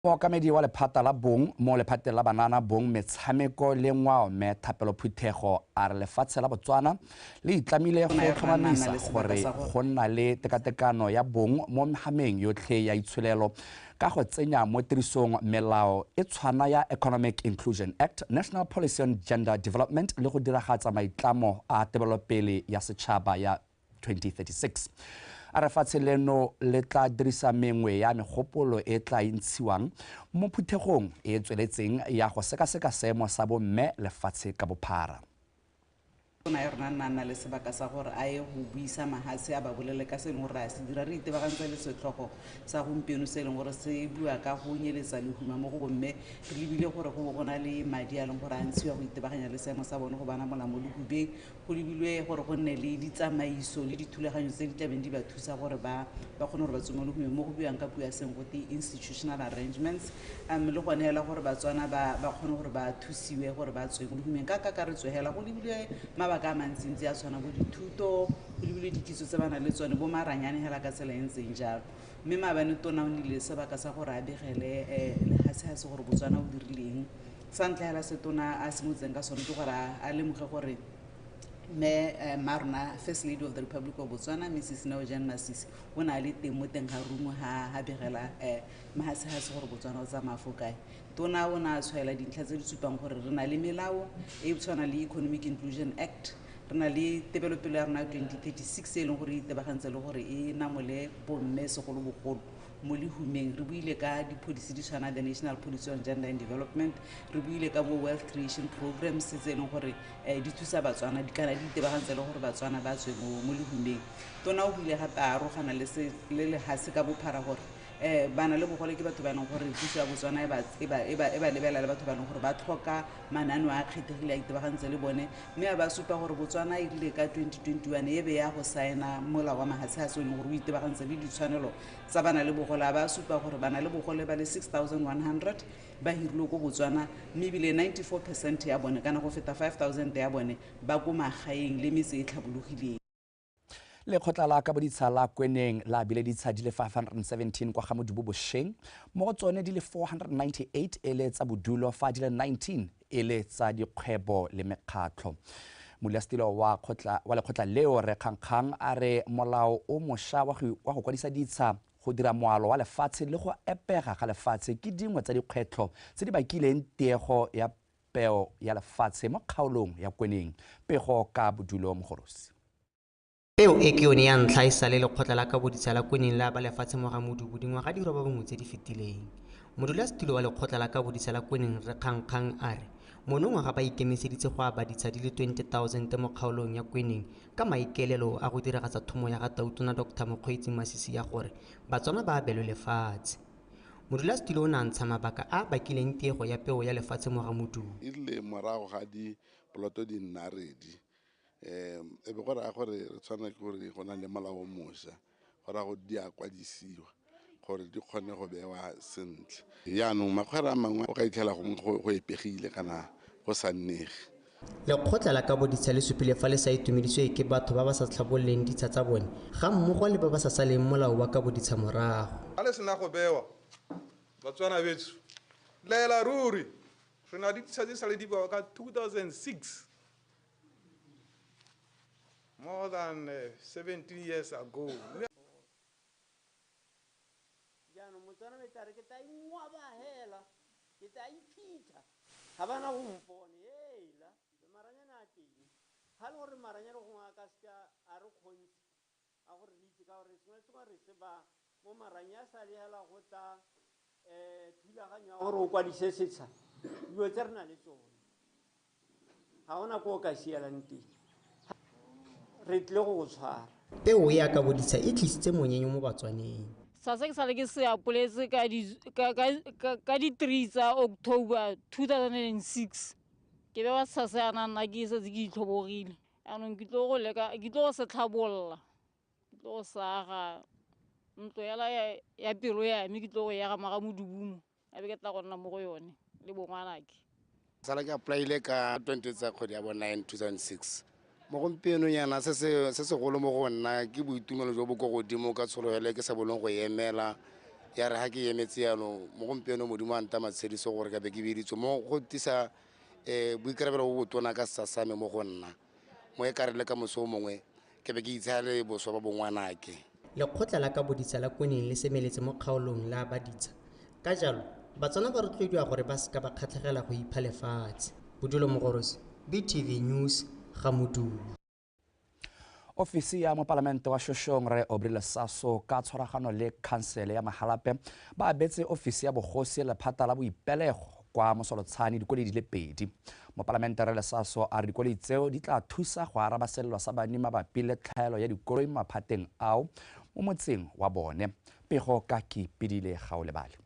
Mookamedi wa lephata la bong mo lephateng la banana, bong, metshameko le ngwao, mme Thapelo Phuthego, a re lefatshe la Botswana le itlamile go tlhomamisa gore go nna le tekatekano ya bong mo mehameng yotlhe ya itsholelo ka go tsenya mo tirisong melao e tshwana ya Economic Inclusion Act, National Policy on Gender Development le go diragatsa maitlamo a tebelopele ya setšhaba ya 2036. A re fatshe leno le tla dirisa mengwe ya megopolo e tla ntshiwang mo phuthegong e tsweletseng ya go sekaseka seemo sa bomme lefatshe ka bophara. Tona ya rona nna le sebaka sa gore a ye go buisa mahatshe, a ba bolele ka se e leng gore a se dira. Re itebagantse le setlhogo sa gompieno se e leng gore se bua ka go nyeletsa lehuma mo go bomme. Re lebile gore go bo go na le madi a leng gore a ntshiwa go itebaganya le seemo sa bone go bana mola mo lehubeng. Go lebilwe gore go nne le ditsamaiso le dithulaganyo tse di tlabeng di ba thusa gore ba kgone gore ba tswe mo lehumeng, mo go buiwang ka puo ya seng gote institutional arrangements, le gone hela gore Batswana ba kgone gore ba thusiwe gore ba tswe mo lehumeng. Ka kakaretso hela go lebilwe mabaka a mantsintsi a tshwana bo dithuto, go lebilwe dikitso tse ba nang le tsone, bo maranyane hela ka tsela e ntseng jalo. Mme maabane tona o nnile sebaka sa gore a begele lehatshehatshe gore Botswana o dirileng. Sa ntlha hela se tona a simolotseng ka sone ke gore a lemoge gore mme mma rona First Lady of the Republic of Botswana, Mrs Neo Jane Masisi, o ne a le teng mo teng ga room ha begela mahatshehatshe gore Botswana o tsamaya fo kae. Tona o ne a tshwaela dintlha tse di supang gore re na le melao e tshwana le Economic Inclusion Act, re na le tebelopele ya rona 2036 e leng gore e itebagantse le gore e namole bomme segolobogolo mo lehumeng. Re buile ka di-policy di tshwana the National Policy on Gender and Development, re buile ka bo wealth creation programs tse e leng gore di thusa Batswana kana di itebagantse le gore Batswana ba tswe mo lehumeng. Tona o buile gape a arogana le lehatshe ka bophara gore bana le bogole ke batho ba e leng gore puso ya Botswana e ba lebelela le batho ba e leng gore ba tlhoka mananeo a kgethegile a itebagantse le bone. Mme a ba supa gore Botswana e rile ka 2021 e be ya go saena molao wa mahatshehatshe o e leng gore o itebagantse le ditshwanelo tsa bana le bogole. A ba supa gore bana le bogole ba le 6100 ba hirilwe ko Botswana, mme ebile 94% ya bone kana go feta 5000 ya bone ba ko magaeng le metse e tlhabologileng. Lekgotla la kaboditsha la Kweneng la abile ditsha di le 517 kwa ga Modubu bošeng, mo go tsone di le 498 e le tsa bodulo, fa di le 19 e le tsa dikgwebo le mekgatlho. Modulasetilo wa lekgotla leo, Rre Kgangkgang, a re molao o mošwa wa go kwadisa ditsha, go dira moalo wa lefatshe le go epega ga lefatshe ke dingwe tsa dikgwetlho tse di bakileng tiego ya peo ya lefatshe mo kgaolong ya Kweneng. Pego ka Bodulo Mogorosi. Peo e ke yone ya ntlha e sale lekgotla la kaboditsha la Kweneng la ba lefatshe mo ga Modubu dingwaga di 9 tse di fetileng. Modulasetilo wa lekgotla la kaboditsha la Kweneng, Rre Kgangkgang, a re monongwaga ba ikemiseditse go aba ditsha di le 20 000 mo kgaolong ya Kweneng ka maikaelelo a go diragatsa thomo ya ga Tautona Dr Mokgweetsi Masisi ya gore Batswana ba abelwe lefatshe. Modulasetilo o ne a ntsha mabaka a bakileng tiego ya peo ya lefatshe mo ga Modubu. E rile morago ga dipoloto di nna ready, e be go raya gore re tshwanela ke gore go na le molao o mošwa, go raya gore di a kwadisiwa gore di kgone go bewa sentle. Jaanong makgwere a mangwe o ka itlhela gongwe go epegile kana go sa nnege. Lekgotla la kaboditsha le supile fa le sa itumedisiwe ke batho ba ba sa tlhabololeng ditsha tsa bone ga mmogo le ba ba sa saleng molao wa kaboditsha morago. Ga le sena go bewa, Batswana betsho, laela ruri re na le ditsha tse sa le di bewa ka 2006, more than 17 years ago. Jaanong Motswana metsi a re ke tla ingwaba hela, ke tla iphitlha, ga bana go mpone hela. Maranyane a teng ga le gore maranyane gongwe a ka seka a re kgontshe a gore re itse ka gore sengwe le sengwe re se ba mo maranye a sa le hela go tla thulaganyo ya gore o kwadise setsha. Dilo tse re na le tsone ga gona ko o ka sielang teng, re tlile go go tshwara. Peo ya kaboditsha e tlisitse monyenyo mo Batswaneng. Sa se ke sale ke se apoletse ka di-3 tsa October 2006, ke bewa setsha se yana nna ke setse ke itlhobogile. Jaanong ke tlo go leka, ke tlo go se tlhabolola, ke tlo go se aga ntlo yela ya pelo ya me, ke tlo go e aga mo ga Modubu mo, a be ke tla go nna mo go yone le bongwanake. Sala ke apply-ile ka 20 tsa kgwedi ya bo 9 2006. Mo gompienong yana se segolo mo go nna ke boitumelo jo bo ko godimo ka tshologelo e ke sa bolong go emela Ya re ha ke emetse yalo mo gompieno Modimo a nta matshediso gore ka be ke biditswe mo go tisa boikarabelo bo botona ka setsa sa me mo go nna mo e ka re le ka moso o mongwe ke be ke itshale boswa ba bongwanake. Lekgotla la kaboditsha la Kweneng le semeletse mo kgaolong la baditsha. Ka jalo, Batswana ba rotloediwa gore ba seka ba kgatlhegela go ipha lefatshe. Bodulo Mogorosi, BTV News, Gamodubu. Ofisi ya mopalamente wa Shoshong re Aubrey Lesaso ka tshwaragano le khansele ya Mahalapye ba abetse ofisi ya bogosi lephata la boipelego kwa Mosolotshane dikoloi di le 2. Mopalamente re Lesaso a re dikoloi tseo di tla thusa go araba selelo sa banni mabapi le tlhaelo ya dikoloi mo maphateng ao mo motseng wa bone. Pego ka ke Pidile Gaolebale.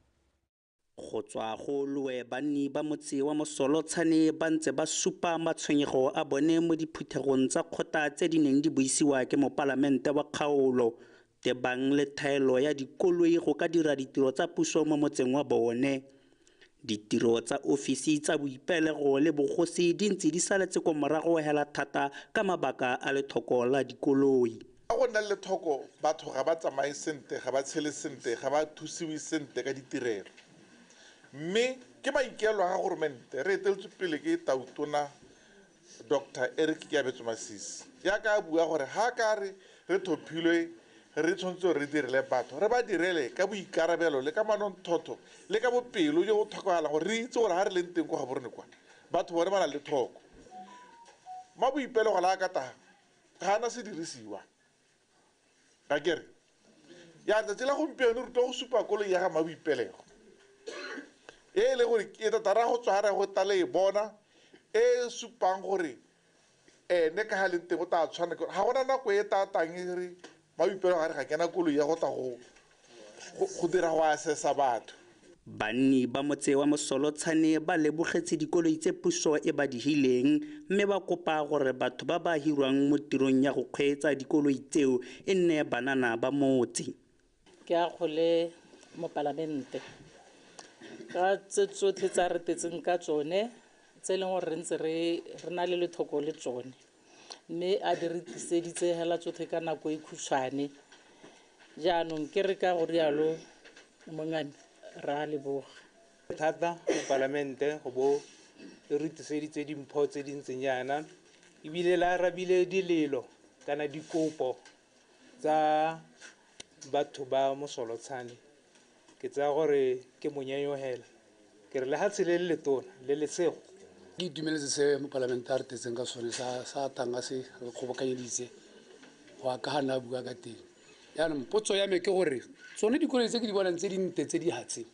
Go tswa go loe banni ba motse wa Mosolotshane ba ntse ba supa matshwenyego a bone mo diphuthegong tsa kgotla tse di neng di buisiwa ke mopalamente wa kgaolo tebang le thaelo ya dikoloi go ka dira ditiro tsa puso mo motseng wa bone. Ditiro tsa ofisi tsa boipelego le bogosi di ntse di saletse ko morago hela thata ka mabaka a lethoko la dikoloi. Ga go nna le lethoko batho ga ba tsamaye sentle, ga ba tshele sentle, ga ba thusiwe sentle ka ditirelo. Mme ke maikaelelo a goromente re eteletswe pele ke tautona Dr. Eric Keabetswe Masisi jaaka a bua gore ga ka re re thophilwe re tshwanetse re direle batho, re ba direle ka boikarabelo le ka manontlhotlho le ka bopelo jo bo tlhokagalang gore re itse gore ga re leng teng ko Gaborone kwa batho bone ba na le thoko. Ma boipelego la ka taga ga ana sedirisiwa ga kere ya letsatsi la gompieno re tlo go supa koloi ya ga Maboipelego e le gore ke tata ra go tswa ra go tla le e bona e supang gore ene ka ga leng teng o tla tshwana ke ga gona nako e tatang e re Maboipelego ga re ga kena koloi ya go tla go dira go assessa batho. Banni ba motse wa Mosolotshane ba lebogetse dikoloi tse puso e ba di hileng mme ba kopa gore batho ba ba hirwang mo tirong ya go kgweetsa dikoloi tseo e nne banana ba motse. Ke a kgole mopalamente ka tse tsotlhe tsa re tetseng ka tsone tse e leng gore re ntse re na le lethoko le tsone mme a di re tliseditse hela tsotlhe ka nako e khutshwane. Jaanong ke re ka go rialo mongame ra leboga thata mopalamente go bo e re tliseditse dimpho tse di ntseng jaana ebile la arabile dilelo kana dikopo tsa batho ba Mosolotshane. Ke tsaya gore ke monyenyo hela ke re lehatshe le le letona le lesego. Ke itumeletse se mopalamente a re tetseng ka sone sa tanga se re kgobokanyeditse go ya ka ga nna a bua ka teng. Jaanong potso ya me ke gore tsone dikoloi tse ke di bonang tse dinte tse di hatse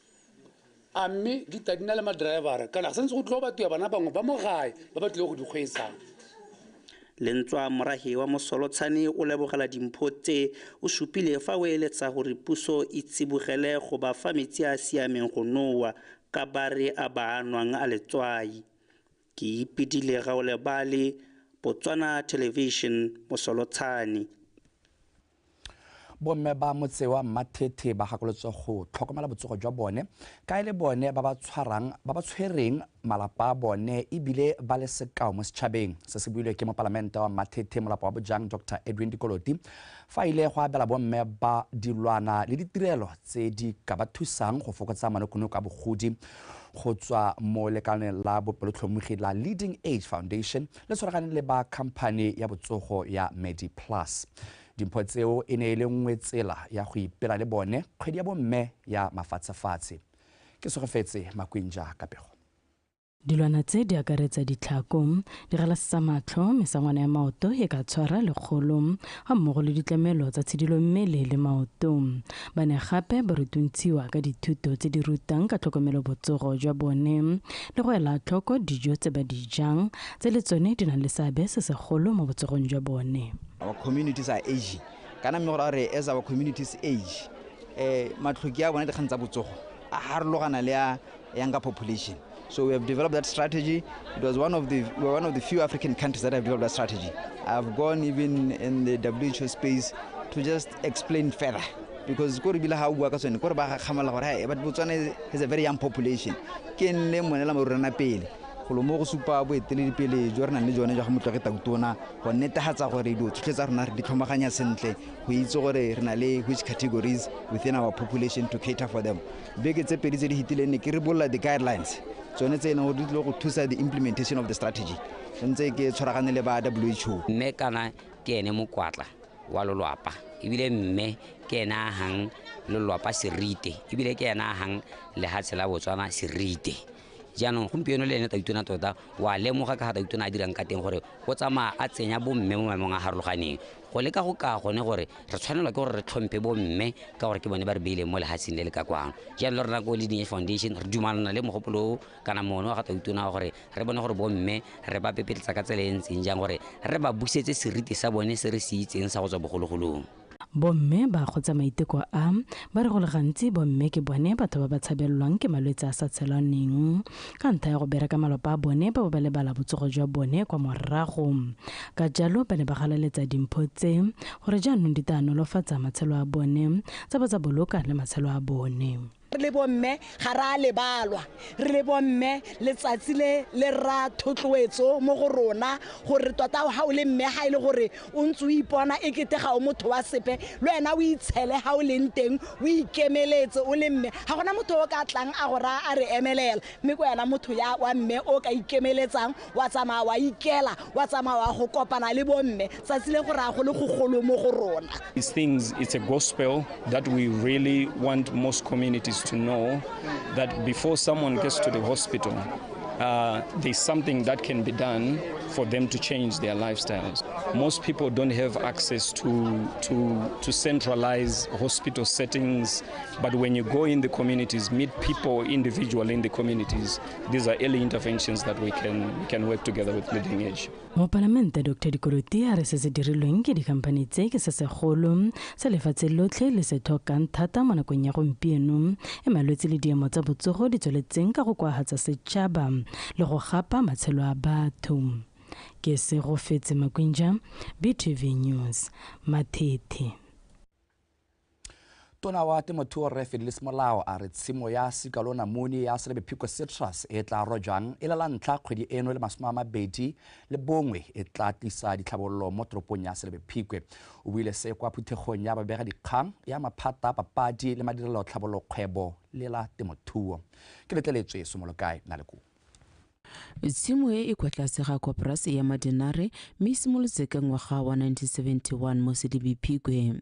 a mme di ta di na le ma-driver kana santse go tlo batiwa bana bangwe ba mo gae ba ba tlile go di kgweetsang. Lentswa morahi wa Mosolotshane o lebogela dimpho tse o supile fa o eletsa gore puso e tsibogele go ba fa metsi a siameng go nowa ka ba re a ba nwang a letswai. Ke Ipidile Gaolebale, Botswana Television, Mosolotshane. Bomme ba motse wa Mmathethe ba gakolotswe go tlhokomela botsogo jwa bone ka e le bone ba ba tshwereng malapa a bone ebile ba le sekao mo setšhabeng. Se se builwe ke mopalamente wa Mmathethe Molapo wa Bojang Dr. Edwin Dikoloti fa ile go abela bomme ba dilwana le ditirelo tse di ka ba thusang go fokotsa manokonoko a bogodi go tswa mo lekaleng la bopelotlhomogi la Leading Age Foundation le tshwaragane le ba khamphane ya botsogo ya MediPlus. Dimpho tseo e ne e le nngwe tsela ya go ipela le bone kgwedi ya bomme ya mafatshefatshe. Ke sogefetse Makwinja ka pego. Dilwana tse di akaretsa ditlhako, digalase tsa matlho, mesangwana ya maoto e ka tshwara lekgolo ga mmogo le ditlamelo tsa tshidilo mmele le maoto. Ba ne gape ba rutuntshiwa ka dithuto tse di rutang ka tlhokomelo botsogo jwa bone le go ela tlhoko dijo tse ba di jang tse le tsone di nang le seabe se segolo mo botsogong jwa bone. Our communities are aging. Kana mme gore re as our communities age, matlhoki a bone dikgang tsa botsogo a harologana le a younger population. So we have developed that strategy. It was one of the few African countries that have developed that strategy. I've gone even in the WHO space to just explain further, because but Botswana has a very young population. Golo mo go supa boeteledipele jo re nang le jone jwa ga Motlotlegi Tautona go netefatsa gore dilo tsotlhe tsa rona re di tlhomaganya sentle go itse gore re na le which categories within our population to cater for them. Beke tse pedi tse di fetileng ne ke ribolola di-guidelines tsone tse e leng gore di tlile go thusa the implementation of the strategy, ntse ke tshwaragane le ba WHO. Mme kana ke ene mokwatla wa lelwapa, ebile mme ke ene a hang lelwapa serite, ebile ke ene a hang lehatshe la Botswana serite. Jaanong gompieno le ene Tautona tota wa lemoga ka ga Tautona a dirang ka teng gore o tsamaya a tsenya bomme mo maemong a harologaneng, go leka go ka gone gore re tshwanelwa ke gore re tlhomphe bomme ka gore ke bone ba re beileng mo lehatsheng le le ka kwano. Jaanong le rona ko Leading Edge Foundation re dumalana le mogopolo o kana mono wa ga Tautona wa gore re bone gore bomme re ba pepeletsa ka tsela e ntseng jang gore re ba busetse seriti sa bone se re se itseng sa go tswa bogologolong. Bomme ba kgotsa maiteko a ba re go le gantsi bomme ke bone batho ba ba tshabelelwang ke malwetse a sa tshelaneng ka ntlha ya go bereka malapa a bone ba bo ba lebala botsogo jwa bone kwa morago. Ka jalo ba ne ba galaletsa dimpho tse gore jaanong di tla nolofatsa matshelo a bone tsa ba tsa boloka le matshelo a bone. Re le bomme ga re a lebalwa, re le bomme letsatsi le le ra thotloetso mo go rona gore tota ga o le mme ga e le gore o ntse o ipona e kete ga o motho wa sepe, le wena o itshele ga o leng teng o ikemeletse o le mme. Ga gona motho o ka tlang a go raya a re emelela, mme ke wena motho ya wa mme o ka ikemeletsang wa tsamaya wa ikela wa tsamaya wa go kopana le bomme. Tsatsi le go raya go le gogolo mo go rona. These things, it's a gospel that we really want most communities to know that before someone gets to the hospital, there's something that can be done for them to change their lifestyles. Most people don't have access to centralized hospital settings, but when you go in the communities, meet people individually in the communities, these are early interventions that we can work together with Leading Edge. Mopalamente Dr. Dikoloti a re se se dirilweng ke dikhamphani tse ke se segolo se lefatshe lotlhe le se tlhokang thata mo nakong ya gompieno e malwetse le diemo tsa botsogo di tsweletseng ka go koahatsa setšhaba le go gapa matshelo a batho. Ke Segofetse Makwinja, BTV News, Mathethe. Tona wa temothuo Rre Fidelis Molao a re tshimo ya sikalonamune ya Selebi Phikwe Citrus e tla rojwang e le la ntlha kgwedi eno le 21 e tla tlisa ditlhabololo mo toropong ya Selebi Phikwe. O buile se kwa phuthegong ya babegadikgang ya maphata a papadi le madirelo tlhabololo kgwebo le la temothuo. Ke letleletswe Somolokae na le ko. Tshimo e e kwa tlase ga koporasi ya Madinare mme e simolotse ka ngwaga wa 1971 mo Selebi Phikwe.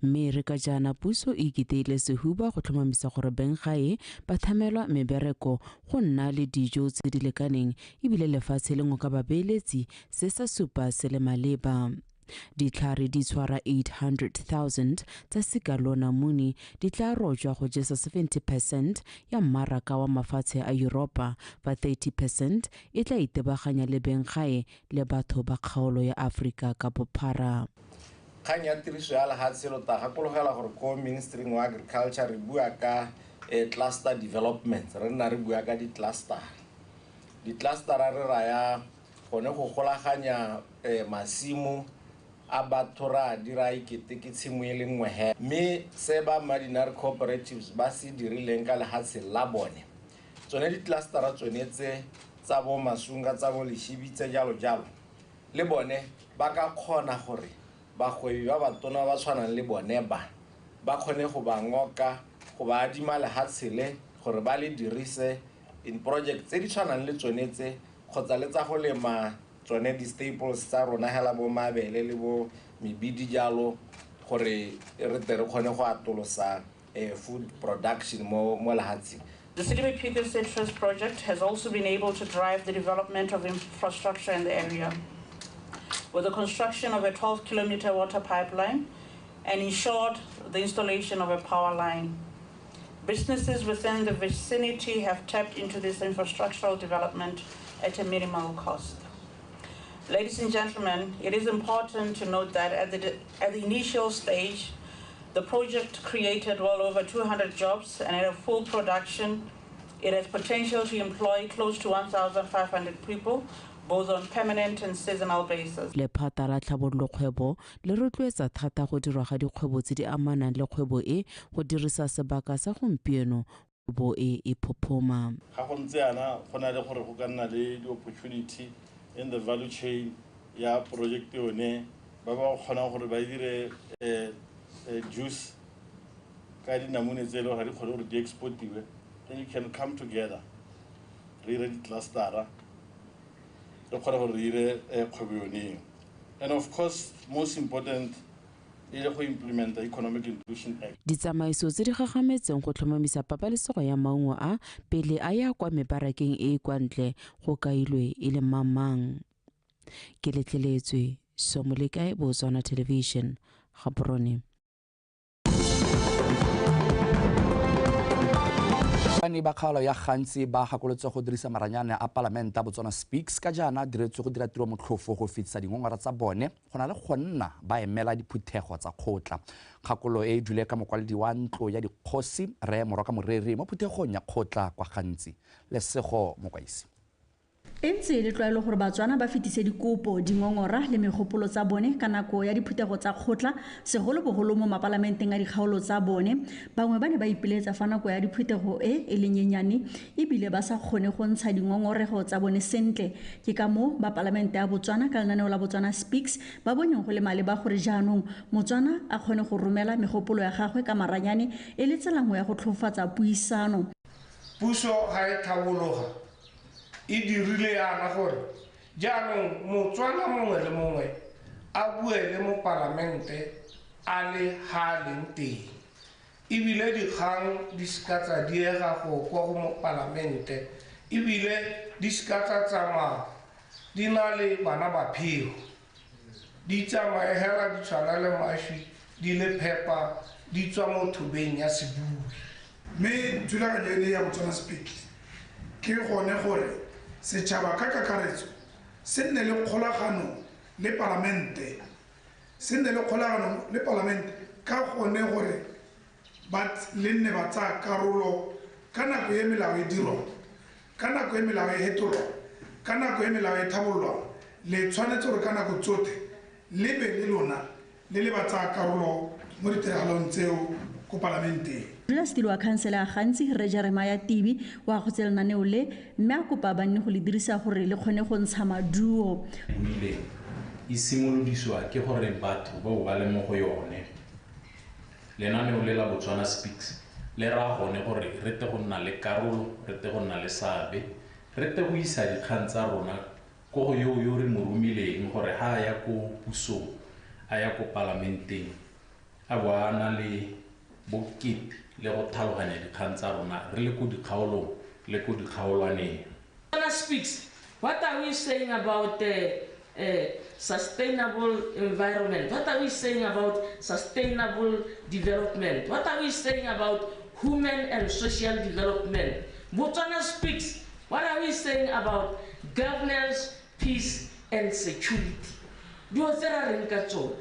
Mme re ka jaana puso e ikiteile sehuba go tlhomamisa gore benggae ba thamelwa mebereko go nna le dijo tse di lekaneng ebile lefatshe le ngoka babeeletsi se sa supa se le maleba. Ditlhare di tshwara 800,000 tsa sikalonamune di tla rojwa go jesa 70% ya mmaraka wa mafatshe a Yuropa, fa 30% e tla itebaganya le benggae le batho ba kgaolo ya Aforika ka bophara. Kgang ya tiriso ya lehatshe lo tla gakologela gore ko Ministry wa Agriculture re bua ka cluster development, re nna re bua ka di-cluster. Di-cluster re raya gone go golaganya masimo a batho ra dira ikete ke tshimo e le nngwe hela. Mme se ba Madinare Cooperatives ba se dirileng ka lehatshe la bone, tsone di-clustera tsone tse tsa bo Masunga, tsa bo Leshibitse jalo jalo, le bone ba ka kgona gore bagwebi ba batona ba tshwanang le bone ba kgone go ba ngoka, go ba adima lehatshe le gore ba le dirise in project tse di tshwanang le tsone tse kgotsa le tsa go lema tsone di-staples tsa rona hela bo mabele le bo mebidi jalo, gore re tle re kgone go atolosa food production mo lehatsheng. The Selebi Phikwe Citrus project has also been able to drive the development of infrastructure in the area, with the construction of a 12-kilometer water pipeline and ensured the installation of a power line. Businesses within the vicinity have tapped into this infrastructural development at a minimal cost. Ladies and gentlemen, it is important to note that at the initial stage, the project created well over 200 jobs, and at a full production, it has potential to employ close to 1,500 people, both on permanent and seasonal basis. Lephata la tlhabololo kgwebo le rotloetsa thata go dirwa ga dikgwebo tse di amanang le kgwebo e go dirisa sebaka sa gompieno Bo e e phophoma. Ga go ntse yana go na le gore go ka nna le di-opportunity in the value chain ya project yone, ba ba kgonang gore ba dire juice ka dinamune tse e le gore ga di kgone gore di exportiwe. Then you can come together, re dire di-clustera, re kgone gore re dire kgwebo yone eo. And of course, most important, e le go implementa Economic Inclusion Act. Ditsamaiso tse di gagametseng go tlhomamisa pabalesego ya maungo a pele a ya kwa mebarakeng e e kwa ntle go kailwe e le mang-mang. Ke letleletswe Somolekae, Botswana Television, Gaborone. Bani ba kgaolo ya Gantsi ba gakolotse go dirisa maranyane a palamente a Botswana Speaks ka jaana diretswe go dira tiro motlhofo go fetisa dingongora tsa bone go na le go nna ba emela diphuthego tsa kgotla. Kgakolo e dule ka mokwaledi wa ntlo ya dikgosi Rre Moroka Moreri mo phuthegong ya kgotla kwa Gantsi. Lesego Mokwaisi. E ntse e le tlwaelo gore Batswana ba fetise dikopo, dingongora le megopolo tsa bone ka nako ya diphuthego tsa kgotla, segolobogolo mo mapalamenteng a dikgaolo tsa bone. Bangwe ba ne ba ipiletsa fa nako ya diphuthego e e le nyenyane ebile ba sa kgone go ntsha dingongorego tsa bone sentle. Ke ka moo ba palamente ya Botswana ka lenaneo la Botswana Speaks ba bonyeng go le maleba gore jaanong Motswana a kgone go romela megopolo ya gagwe ka maranyane e le tsela nngwe ya go tlhofofatsa puisano. Puso ga e tlhabologa e dirile yana gore jaanong Motswana mongwe le mongwe a bue le mopalamente a le ha a leng teng, ebile dikgang di seka tsa diega go kwa go mopalamente, ebile di seka tsa tsamaya di na le bana ba pheo, di tsamaye hela di tshwana le mašwi, di le phepa, di tswa mo thobeng ya sebui. Mme thulaganyo ene ya Botswana Speaks ke gone gore setšhaba ka kakaretso se nne le kgolagano le palamente, se nne le kgolagano le palamente ka gone gore ba le nne ba tsaya karolo ka nako e melao e dirwang, ka nako e melao e hetolwang, ka nako e melao e tlhabololwang. Le tshwanetse gore ka nako tsotlhe le be le lona le le ba tsaya karolo mo ditiragalong tseo ko palamenteng. Modulasetilo wa khansele ya Gantsi Rre Jeremiah Tibi wa go tse lenaneo le mme a kopa banni go le dirisa gore le kgone go ntsha maduo. Buileng e simolodisiwa ke gore batho bao ba le mo go yone. Lenaneo le la Botswana Speaks le raya gone gore re te go nna le karolo, re te go nna le seabe, re te go isa dikgang tsa rona ko go yo re mo romileng gore ha a ya ko pusong, a ya ko palamenteng, a bo a na le bokete le go tlhaloganya dikgang tsa rona re le ko dikgaolong le ko dikgaolwaneng. Botswana Speaks, what are we saying about sustainable environment? What are we saying about sustainable development? What are we saying about human and social development? Botswana Speaks, what are we saying about governance, peace and security? Dilo tse ra reng ka tsone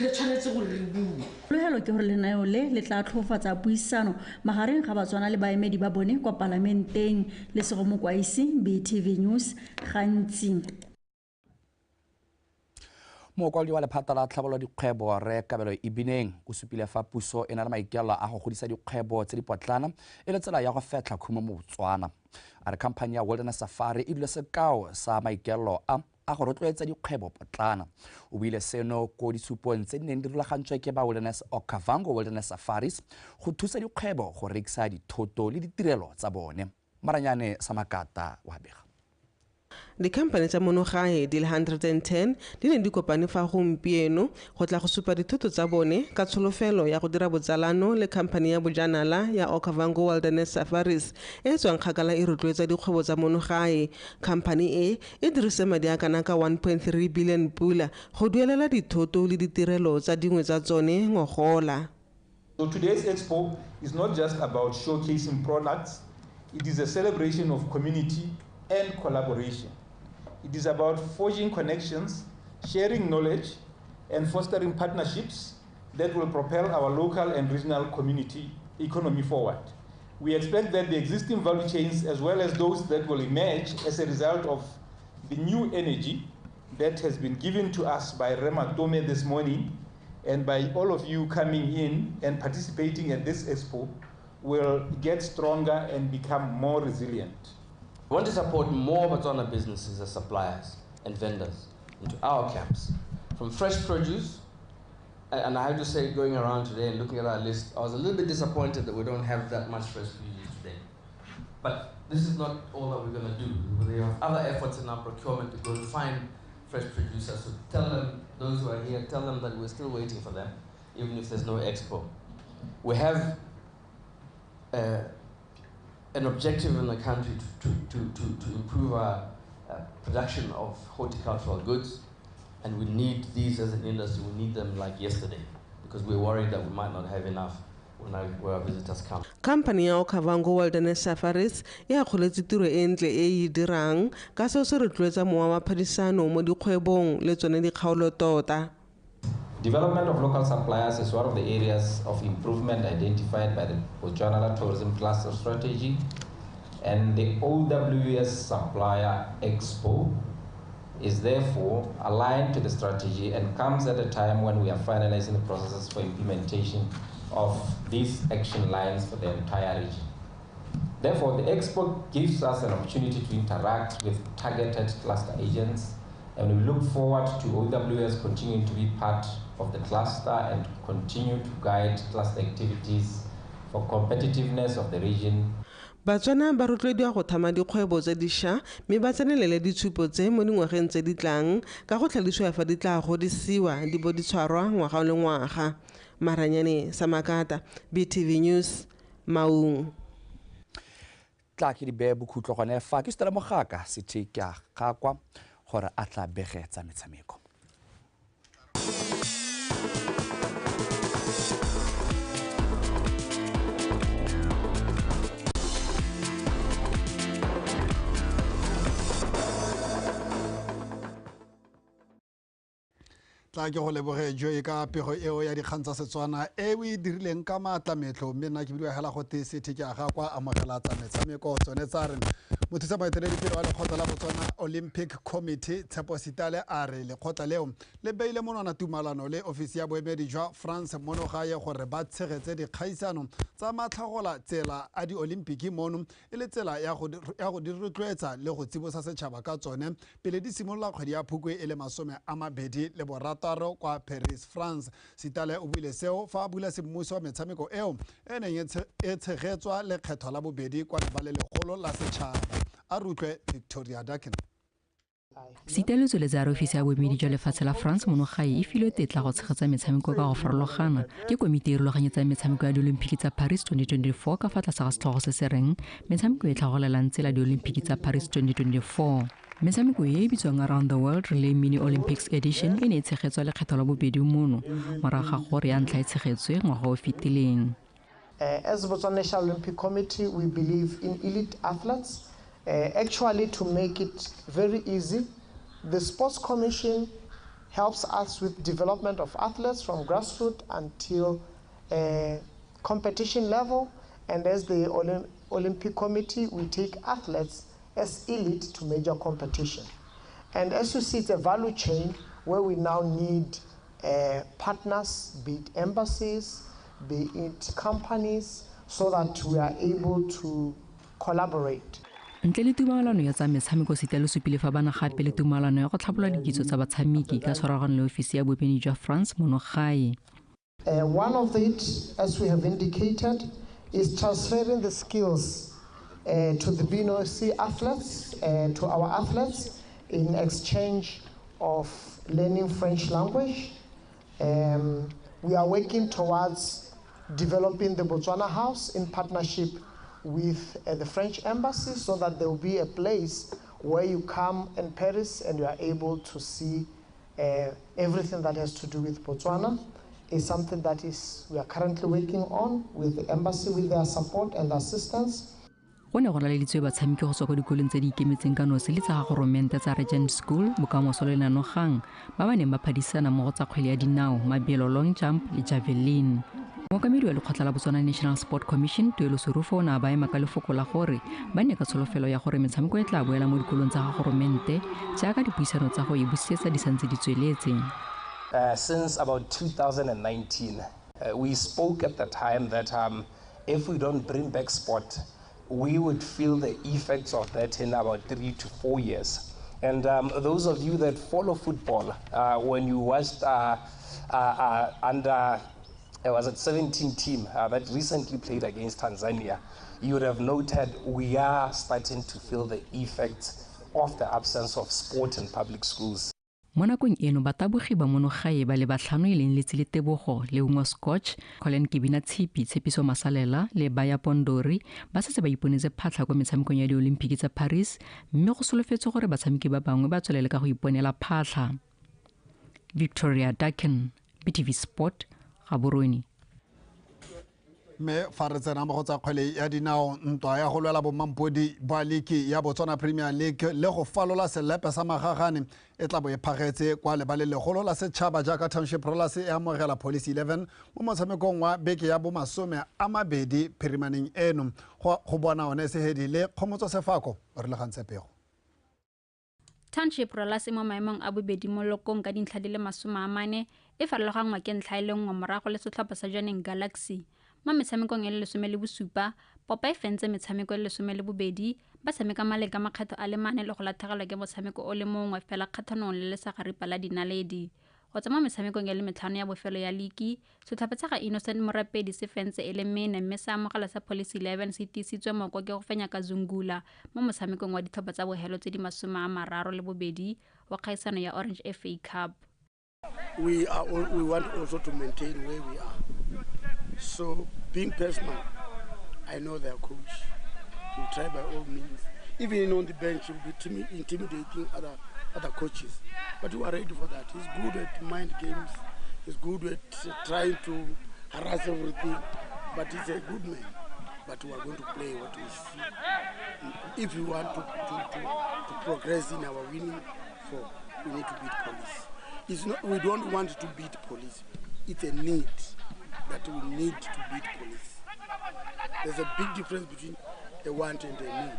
re tshwanetse gore re bue. Tlogelo ke gore lenaneo le le tla tlhofofatsa puisano magareng ga Batswana le baemedi ba bone kwa palamenteng. Lesego Mokwaisi, BTV News, Gantsi. Mokwaledi wa lephata la tlhabololo dikgwebo Rre Kabelo Ibineng o supile fa puso e na le maikaelelo a go godisa dikgwebo tse di potlana e le tsela ya go fetlha khumo mo Botswana. A re khamphane ya Wilderness Safari e dule sekao sa maikaelelo a go rotloetsa dikgwebo potlana. O buile seno ko ditshupong tse di neng di rulagantswe ke ba Wilderness Okavango Wilderness Safaris go thusa dikgwebo go rekisa dithoto le ditirelo tsa bone. Maranyane Samakata wa bega. Dikhamphane tsa monogae di le 110 di ne di kopane fa gompieno go tla go supa dithoto tsa bone ka tsholofelo ya go dira botsalano le khamphane ya bojanala ya Okavango Wilderness Safaris e tswang kgakala e rotloetsa dikgwebo tsa monogae. Khamphane e e dirise madi a kana ka 1.3 billion pula go duelela dithoto le ditirelo tsa dingwe tsa tsone ngogola. So today's expo is not just about showcasing products, it is a celebration of community and collaboration. It is about forging connections, sharing knowledge, and fostering partnerships that will propel our local and regional community economy forward. We expect that the existing value chains, as well as those that will emerge as a result of the new energy that has been given to us by Rema Tome this morning and by all of you coming in and participating at this expo, will get stronger and become more resilient. We want to support more Botswana businesses as suppliers and vendors into our camps. From fresh produce, and I have to say, going around today and looking at our list, I was a little bit disappointed that we don't have that much fresh produce today. But this is not all that we're going to do. We have other efforts in our procurement to go and find fresh producers. So tell them, those who are here, tell them that we're still waiting for them, even if there's no expo. We have an objective in the country to improve our production of horticultural goods, and we need these as an industry. We need them like yesterday, because we're worried that we might not have enough when our visitors come. Company ya Okavango Wilderness Safaris e akgoletse tiro e ntle e e dirang ka seo se rotloetsa mowa wa phadisano mo dikgwebong le tsone dikgaolo tota. Development of local suppliers is one of the areas of improvement identified by the Botswana Tourism Cluster Strategy, and the OWS Supplier Expo is therefore aligned to the strategy and comes at a time when we are finalizing the processes for implementation of these action lines for the entire region. Therefore, the expo gives us an opportunity to interact with targeted cluster agents, and we look forward to OWS continuing to be part of the cluster and continue to guide cluster activities for competitiveness of the region. Batswana ba rotloediwa go thama dikgwebo tse dišwa mme ba tsenelele ditshupo tse mo dingwageng tse di tlang ka go tlhalosiwa fa di tla godisiwa di bo di tshwarwa ngwaga le ngwaga. Maranyane Samakata, BTV News, Maung. Tla ke di beye bokhutlo gone fa ke sutela mogaka sethe ke a gakwa gore a tla begetsa metshameko. Tla ke go leboge Joe ka pego eo ya dikgang tsa Setswana e o e dirileng ka maatlametlo, mme nna ke bidiwa hela go te sethe ke a ga kwa amogela tsa metshameko tsone tsa re. Mothusa moeteledipele wa lekgotla la Botswana Olympic Committee Tshepo Sitale a re lekgotla leo le beile monwana tumalano le ofisi ya boemedi jwa France mono gae gore ba tshegetse dikgaisano tsa matlhagola tsela a di-Olympic mono e le tsela ya go di rotloetsa le go tsibosa setšhaba ka tsone pele di simolola kgwedi ya Phukwi e le 26 kwa Paris, France. Sitale o buile seo fa a bula semmuso wa metshameko eo e neng e tshegetswa lekgetho la bobedi kwa lebale legolo la setšhaba. A rutlwe Victoria Dakin. Sitale o tsweletse a re ofisi ya boemedi jwa lefatshe la France mono gae e filwe tetla go tshegetsa metshameko ka go farologana ke komiti e rulaganyetsang metshameko ya diolimpiki tsa Paris 2024 ka fa tlase ga setlhogo se se reng metshameko e tlhagolelang tsela diolimpiki tsa Paris 2024. Metshameko e e bitswang Around the World Relay Mini Olympics Edition e ne e tshegetswa lekgetho la bobedi mono morago ga gore ya ntlha e tshegetswe ngwaga o fetileng. As Botswana National Olympic Committee, we believe in elite athletes. Actually, to make it very easy, the Sports Commission helps us with development of athletes from grassroots until competition level. And as the Olympic Committee, we take athletes as elite to major competition. And as you see, it's a value chain where we now need partners, be it embassies, be it companies, so that we are able to collaborate. Ntle le tumalano ya tsa metshameko, Sitale o supile fa bana gape le tumalano ya go tlhabolola dikitso tsa batshameki ka tshwaragano le ofisi ya boemedi jwa France mono gae. One of it, as we have indicated, is transferring the skills to the BNOC athletes, to our athletes, in exchange of learning French language. We are working towards developing the Botswana House in partnership with the French embassy, so that there will be a place where you come in Paris and you are able to see everything that has to do with Botswana. Is something that is we are currently working on with the embassy, with their support and assistance. Go ne go laleditswe batshameki go tswa kwa dikolong tse di ikemetseng ka nosi le tsa ga goromente tsa Regent School, Bokamoso le Nanogang, ba ba neng ba phadisana mo go tsa kgwele ya dinao, mabelo, long jump le javelin. Mookamedi wa lekgotla la Botswana National Sport Commission, Tuelo Serufo, o ne a ba ema ka lefoko la gore ba nne ka tsholofelo ya gore metshameko e tla boela mo dikolong tsa ga goromente jaaka dipuisano tsa go e busetsa di santse di tsweletse. Since about 2019, we spoke at the time that If we don't bring back sport, we would feel the effects of that in about 3 to 4 years. And those of you that follow football, when you watched under, it was at 17 team that recently played against Tanzania, you would have noted we are starting to feel the effects of the absence of sport in public schools. Mo nakong eno batabogi ba mono gae ba le batlhano e leng Letsile Tebogo, Leungo Scotch, Colin Kebina Tshipi, Tshepiso Masalela le Baya Pondori ba setse ba iponetse phatlha kwa metshamekong ya diolimpiki tsa Paris, mme go solofetswe gore batshameki ba bangwe ba tswelele ka go iponela phatlha. Victoria Dakin, BTV Sport, Gaborone. Mme fa re tsena mo go tsa kgwele ya dinao, ntwa ya go lwela bomampodi ba liki ya Botswana Premier League le go falola selepe sa magagane e tla bo e phagetse kwa lebaleng legolo la setšhaba jaaka Township Rollers e amogela Police 11 mo motshamekong wa beke ya bomasome a mabedi phirimaneng eno. Go bona one Sehedi le Kgomotso Sefako o rulagantse pego. Township Rollers e mo maemong a bobedi mo lokong ka dintlha di le 40 e farologanngwa ke ntlha e le nngwe morago le setlhopha sa Jwaneng Galaxy. Mo metshamekong e le 17, Popa e fentse metshameko e le 12, ba tshameka maleka makgetho a le mane le go latlhegelwa ke motshameko o le mongwe fela kgatlhanong le Lesagaripa la Dinaledi. Go tswa mo metshamekong e le metlhano ya bofelo ya liki, setlhopha sa ga Innocent Morapedi se fentse e le mene mme sa amogela sa Police 11 se tiisitswe moko ke go fenya Kazungula mo motshamekong wa ditlhopha tsa bogelo tse di 32 wa kgaisano ya Orange FA Cup. We want also to maintain where we are. So, being personal, I know their coach. He'll try by all means. Even on the bench, he'll be intimidating other coaches. But we are ready for that. He's good at mind games. He's good at trying to harass everything. But he's a good man. But we are going to play what we see. If we want to progress in our winning form, we need to beat Police. It's not, we don't want to beat Police. It's a need that we need to beat Police. There's a big difference between a want and a need.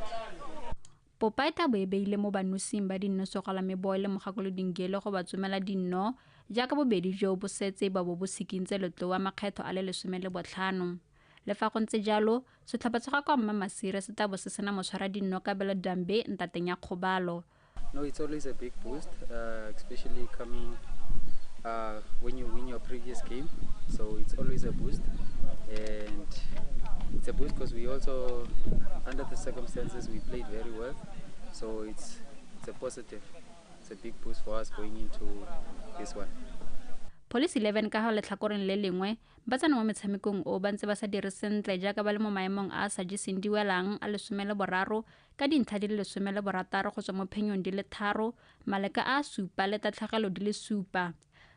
Popa e tla bo e beile mo banosing ba dinno Segala Meboe le Mogakolodi Ngele go ba tsomela dinno jaaka bobedi jo bo setse ba bo bo sekintse letlowa makgetho a le 15. Le fa go ntse jalo, setlhopha sa ga kwa Mma Masire se tla bo se sena motshwara dinno Kabelo Dambe ntateng ya kgobalo. No, it's always a big boost, especially coming when you win your previous game. So it's always a boost, and it's a boost because we also, under the circumstances, we played very well. So it's a positive. It's a big boost for us going into this one. Police 11 ka ha letlhakoreng le lengwe ba tsena mo metshamekong o ba ntse ba sa dire sentle jaaka ba le mo maemong a sa jeseng diwelang a 13 ka dintlha di le 16 go tswa mo phenyong di le 3, maleka a 7 le tatlhegelo di le 7.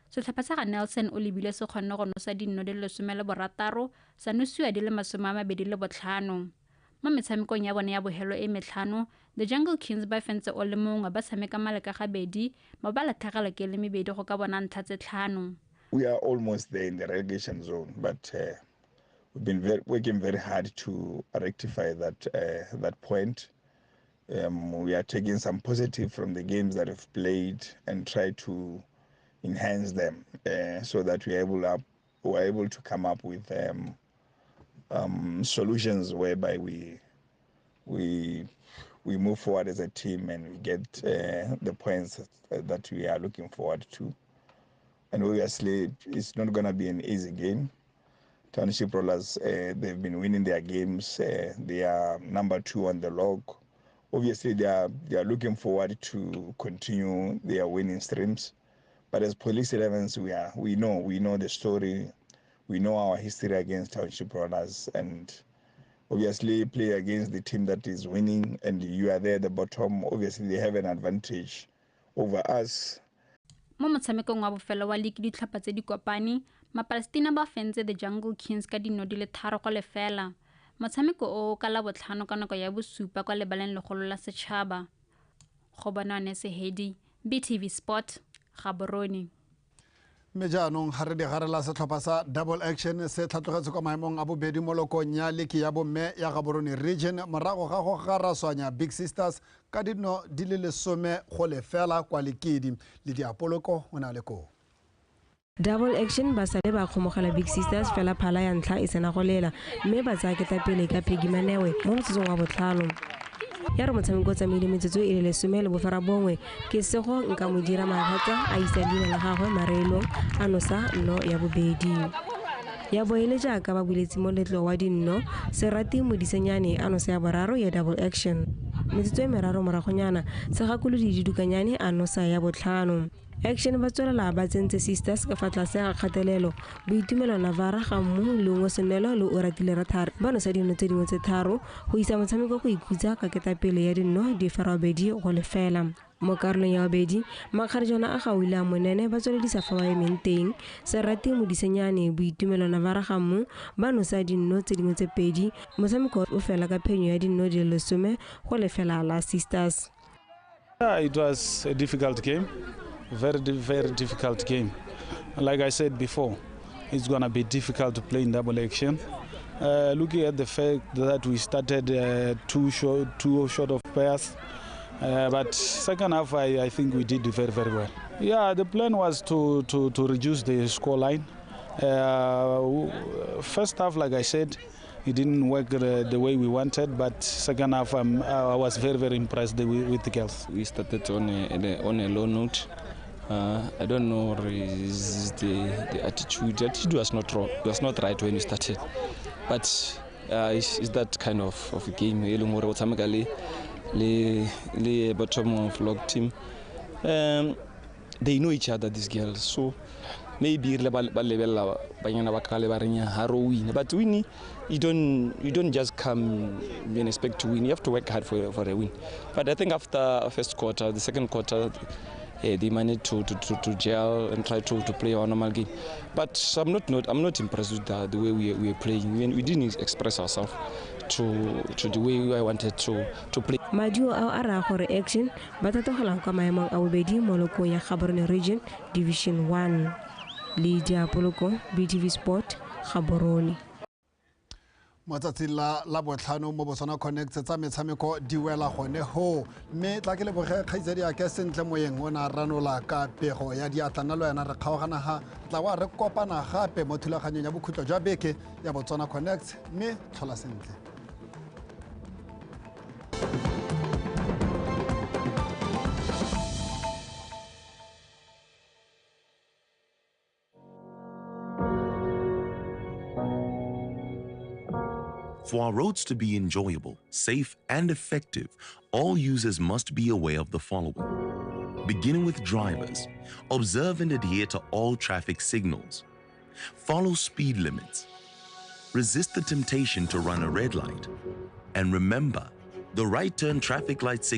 Setlhopha sa ga Nelson o lebile se kgonne go nosa dinno di le 16 sa nosiwa di le 25. Mo metshamekong ya bone ya bogelo e metlhano, The Jungle Kings ba fentse o le mongwe ba tshameka maleka gabedi mo ba latlhegelwa ke le mebedi go ka bona ntlha tse 5. We are almost there in the relegation zone, but we've been working very hard to rectify that point. We are taking some positive from the games that we've played and try to enhance them so that we are able to come up with solutions whereby we move forward as a team and we get the points that we are looking forward to. And obviously, it's not going to be an easy game. Township Rollers, they've been winning their games. They are number 2 on the log. Obviously, they are looking forward to continue their winning streams. But as Police 11s, we know the story. We know our history against Township Rollers, and obviously play against the team that is winning, and you are there at the bottom. Obviously, they have an advantage over us. Mo motshamekong wa bofelo wa liki ditlhopha tse di kopane, Mapalestina ba fentse The Jungle Kings ka dinno di le 3-0. Motshameko o ka Labotlhano ka nako ya bosupa kwa lebaleng legolo la setšhaba. Go bona Sehedi, BTV Sport, Gaborone. Mme jaanong ga re digarela setlhopha sa Double Action se tlhatlogetse kwa maemong a bobedi mo lokong ya liki ya bomme ya Gaborone Region morago ga go garaswanya Big Sisters ka dinno di le 10-0 kwa Lekedi. Le Diapoloko o na le koo. Double Action ba sale ba kgomogela Big Sisters fela phala ya ntlha e sena go lela, mme ba tsaya ketapele ka Peggy Manewe mo motsotsong wa botlhano. Ya re motshameko o tsamaile metsotso e le 19, ke sego nka mo dira mathata a isa leina la gagwe mareelong a nosa nno ya bobedi. Ya bo e le jaaka ba buletse moletlo wa dinno, Serati Modisenyane a nosa ya boraro ya Double Action. Metsotso e meraro moragonyana, Segakolodi Didukanyane a nosa ya botlhano. Action ba tswelela ba tsentse Sisters ka fa tlase ga kgatelelo. Boitumelo Navara ga mmu Leungo Senelo le Oratile Rathare ba nosa dinno tse dingwe tse tharo go isa motshameko go ikhutsa ka ketapele ya dinno di 8-0. Mo karolong ya bobedi, makgarejwana a Gawile a Monene ba tsweledisa fa ba emeng teng. Serati Modisenyane, Boitumelo Navara ga mmu ba nosa dinno tse dingwe tse pedi. Motshameko o fela ka phenyo ya dinno di le 10-0 la Sisters. It was a difficult game. Very, very difficult game. Like I said before, it's going to be difficult to play in Double Action. Looking at the fact that we started two short of pairs, but second half I think we did very, very well. Yeah, the plan was to reduce the score line. First half, like I said, it didn't work the way we wanted, but second half I was very, very impressed with the girls. We started on a low note. I don't know, is the attitude. The attitude was not wrong, was not right when we started, but it's that kind of game. Le bottom of log team, they know each other, these girls. So maybe but win, you don't just come and expect to win. You have to work hard for a win. But I think after first quarter, the second quarter, they managed to gel and try to play our normal game. But I'm not impressed with the way we were playing. We didn't express ourselves to the way I wanted to play. Maduo ao a raya gore Action ba tatogelang kwa maemong a bobedi mo lokong ya Gaborone Region Division 1. Lydia Poloko, BTV Sport, Gaborone. Mo tsatsing la botlhano mo Botswana Connect tsa metshameko di wela gone ho, mme tla ke leboge kgaitsadi ya ke Sentle Moyeng o ne a ranola ka pego ya diatla. Nna le wena re kgaogana ga tla wa re kopana gape mo thulaganyong ya bokhutlo jwa beke ya Botswana Connect, mme tlhola sentle. For our roads to be enjoyable, safe, and effective, all users must be aware of the following. Beginning with drivers, observe and adhere to all traffic signals. Follow speed limits. Resist the temptation to run a red light. And remember, the right turn traffic light signal